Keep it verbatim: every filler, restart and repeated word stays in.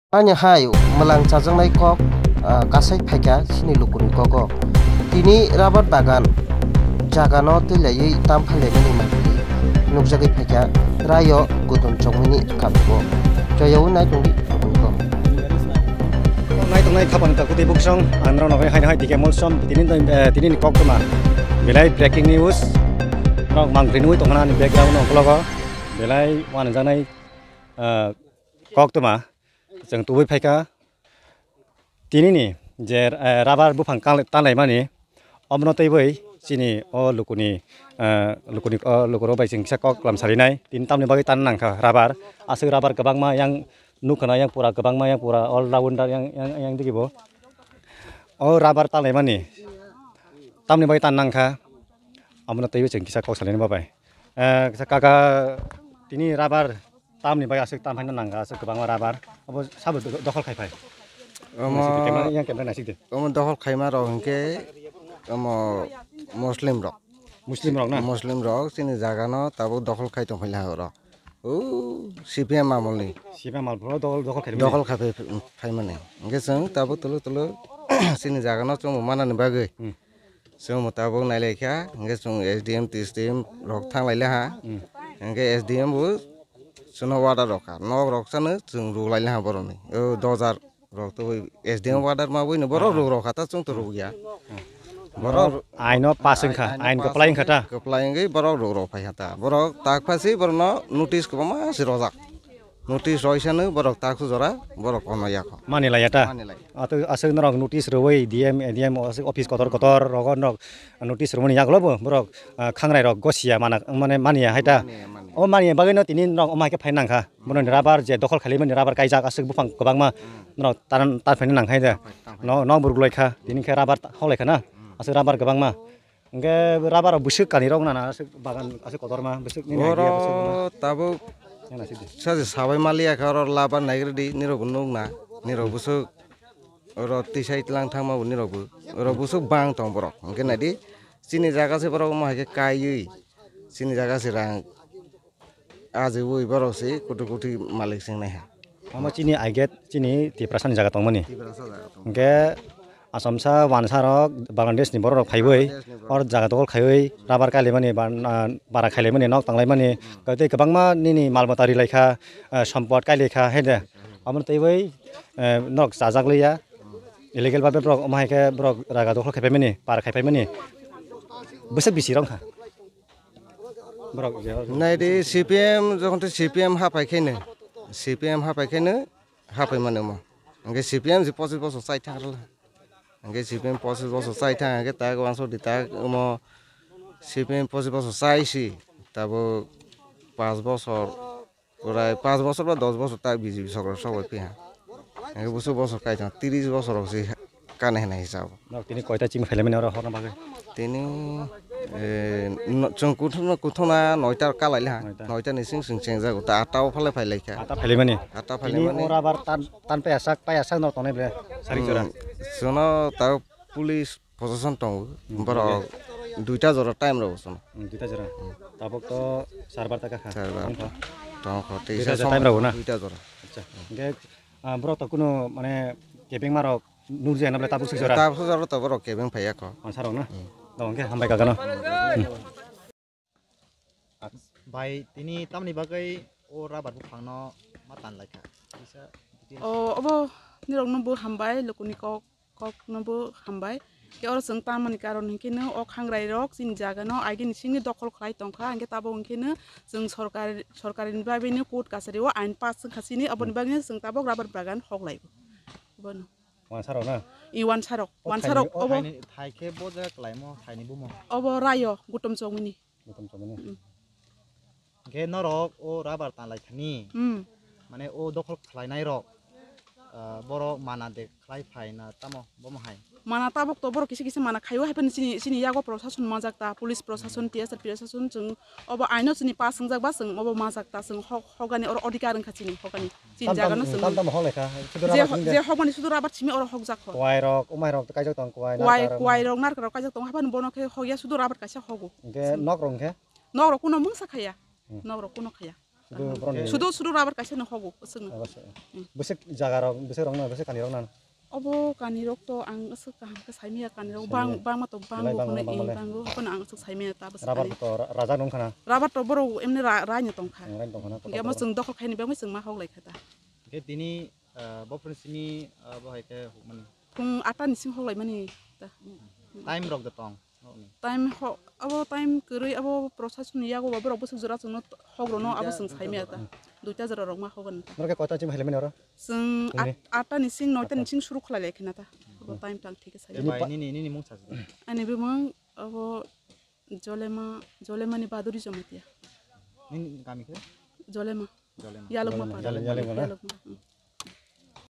Ani hai mwlang chajaknai kok, ah, kasai phaikha chini lukuni kogo. Tini rabar bagan jagano twi laiwi tam phailaimani manwi nukjagwi phaikha rayo gudun chongmani kabugo. Choyaui nai tongdi lukuni kok. Nai tongnai khapang ta kuti buksong, ang norok hai hai dike molsom, tini, eh, tini ni kok toma. Belai breaking news, norok mangpri nui tongna ni background no uklogo. Belai wanajaknai, eh, kok toma. Chwng tubui phaikha. Tini ni je, eh, rabar buphang kang-, tanlaimani, omono twiwi chini o lukuni, eh, lukuni, o lukurok bai chwng kisa kok lam salinai. Tini tamni bagwi tan nangkha rabar. Aswk rabar kwbangma yang nukha na, yang pura kwbangma, yang pura all rounder yang, yang, yang digi bo. O rabar tanlaimani tamni bagwi tan nangkha. Omono twiwi chwng kisa kok salinai babai. Eh, kisa kaka tini rabar tamni bagwi aswk tam haino nangkha, aswk kwbangma rabar. Abo sabo do-, dokhol khai phai. Omo, naisik de, camera, yang camera naisik de. Omo dokhol khaima rok hinkhe omo Muslim rok. Muslim rok na? Muslim rok chini jaga no tabuk dokhol khai tong phai laha oro. O C P M amol ni. C P M amol bro dokhol, dokhol khai mani. Dokhol khai phai, phai mani. Hinkhe chwng tabuk tolo tolo chini jaga no chwng manani bagwi. Hmm. Chwng mwtabwk nailaikha, hinkhe chwng S D M, T S D M rok thanglailaiha. Hmm. Hinkhe S D M bo chwngno order rwkha, nok rok chano chwng rwlailaiha borokni. O dojar rok twi S D M order ma bwino borok rwk rwkha ta chwng to rwkya. Hmm. Borok aino pass wngkha, aino ain pass kwplai wngkha ta? Kwplai wngwi borok rwk rwk phaikha ta. Borok tak phasi borokno notice kwbangma se rwjak. Notice roi sano borok takhu jora borok ono yakho. Mani laya ta? Mani laya. Ato aswk norok notice rwui D M, A D M o aswk office kotor kotor rogo norok notice rwmani yagulo bo borok, ah, khangrai rok gosia mana, mane mania hai ta. Mania, mania. O mania bagwi no tini norok omo hai khe phai nangkha. Bono ni rabar je dokhol khailaimani rabar kaijak aswk buphang kwbangma norok taran tar phai nangkha hai de. Tang phai, tang phai. No, no burgulai kha tini khe rabar ta-, hoklai kha na. Hmm. Aswk rabar kwbangma. Hingke rabar rok bwswk kani rok nana aswk bagan aswk kotorma bwswk nini idea bwswk wngma? Oro tabuk yang naisik di. Saje sabai maliya khe oro labar naigridi nirok bo nukna nirok bwswk oro tisai tlang thangma bo nirok bo oro bwswk bang tong borok hingke naidi chini jaga se borok omo hai khe kaiwi chini jaga se rang. Ajiwi borok se kutu kutu malik sing naiha. Omo chini aiget chini Tiprasa ni jaga tongmani. Tiprasa jaga tong. Hingke Assamsa wansa rok Bangladesh ni borok rok phaiwi Bangladesh ni borok. Or jaga dogol khaiwi rabar kailaimani ba, ah, bara khailaimani nok tanglaimani. Hmm. Tei kwbangma nini mal mata rilaikha, ah, sompot kailaikha hai de. Hmm. Omo twiwi, eh, nok chajak liya. Hmm. Illegal babe borok omo hai khe borok raga dogol khaipaimani, par khaipaimani. Bwswk bisi rok wngkha. Borok je hor. Naidi C P M jokhon tei C P M hapai khaino, C P M hapai khaino hapai mano omo. Hingke C P M je pochis bosor chai thang rwla. Hingke C P M pochis bosor chai thang hingke tak wansuk di tak omo C P M pochis bosor chai si tabuk pas bosor. Prai pas bosor ba dos bosor ta B J P sorkar sok bai piya. Ang bosor bosor kai tong, tris bosor rok se kane hwnwi hisab. Nok tini koita chini phailaimani oro horna bagwi? Tini, eh, no, chwng kuthuna, kuthuna noita kalai laha. Noita. Noita ni sing sing chengjago. Ta atta o phale phailaikha. Atta phailaimani? Atta phailaimani. Tini ora bar tan, tan paya sak, paya sak no tonai bre. Sari jora. Hmm, sono ta police Posason tongo, hmm, borok duita jora time rw bosono. Hmm, duita jora. Tabuk to sarbar taka kha. Sarbar. Tongkha. Tongkha, tei duita jora time rw na? Duita jora. Acha. Hingke, ah, borok to kuno mane kebeng marok nurjaya na bole tabuk sik jora? Tabuk sik jora to borok kebeng phaiya kho. Ansarok na? Hmm. To hingke hambai kagano. Hmm. Bai, tini tamni bagwi o rubber buphangno ma tanlaikha? Kisa details. O, obo nirokno bo hambai, lukuni kok, kokno bo hambai. Khe oro chwng tamani karon hinkhe no o khangrai rok chini jaga no agini simi dokhol khlai tongkha, hinkhe tabuk hinkhe no chwng sorkar, sorkar ni bagwi no court kachari o ain pass wngkha chini, oboni bagwi no chwng tabuk rubber bagan hok lai. Bono. Wansarok na? I wansarok, o wansarok thaini, o obo. Thaini, thai khe bo jaga khlaimo, thaini bumo. Obo rayo, gutom chongmani. Gutom chongmani. Mm. Hingke norok o rubber tanlai thani, mm, mane o dokhol khlainai rok, ah, borok mana de khlai phai na tamo bomo hai? Mana tabuk to borok kisa kisa mana khaio, hai phano chini, chini yago prosason majak ta, police prosason, T S R prosason, chwng obo aino chini pass wngjak ba, chwng obo majak ta, chwng hok, hokani oro odhikar wngkha chini, hokani. Chini jaga no chwng tam tam hok lekha, sudu je rabar ho-, simi je hokmani sudu rabar simi oro hokjak kho. Kuwai rok, umai rok kaijak tong kuwai, kuwai, narkar rok. Kuwai rok, narkar rok kaijak tong, haphano bono khe hokya sudu rabar kaisa hogo. Hingke nok rok hingke? Nok rok kuno mungsa khaya. Hmm. Nok rok kuno khaya. Sudu borok ni. Sudu, sudu rubber kaisa no hogo, aswk no. Rubber se. Hmm. Bwswk jaga rok, bwswk rok no, bwswk kani rok na. Obo kani rok to ang aswk kaham khe saimaya, kani rok bang, bangma to bang belai bo bang, khwnai bang, bang, bang. Bang bo, hono ang aswk saimaya ta bwswk. Rubber kani. To ra-, rajak nung khana. Rubber to borok emni ra-, raino tong kha. Hmm, raino tong khana, kotor. Hingke omo kotor. Chwng dokhol khaini bagwi chwng ma hoglai kha ta. Hingke tini, ah, bo phone simi, ah, bo hai khe hukmani. Phung atta ni simi hoglai mani ta. Time rok da tong. Time ho, abo time kwrwi abo process ni yago ba borok bwswk jora chwngno hok rwno abo chwng saimaya ta. Duita jora rok ma hogan ta. Norok khe kota chim hailai mani oro? Chwng at-, atta ni sing noita ni sing suru khlai lai khena ta. Abo time tang thik khe sai. Bai nini, nini mung sa. Ani bumung abo Jolema, Jolema ni Baduri Jamatia. Nini kami khe? Jolema. Jolema. Yalukma Jolema, para. Jolema, Jolema na? Yalukma. Hmm.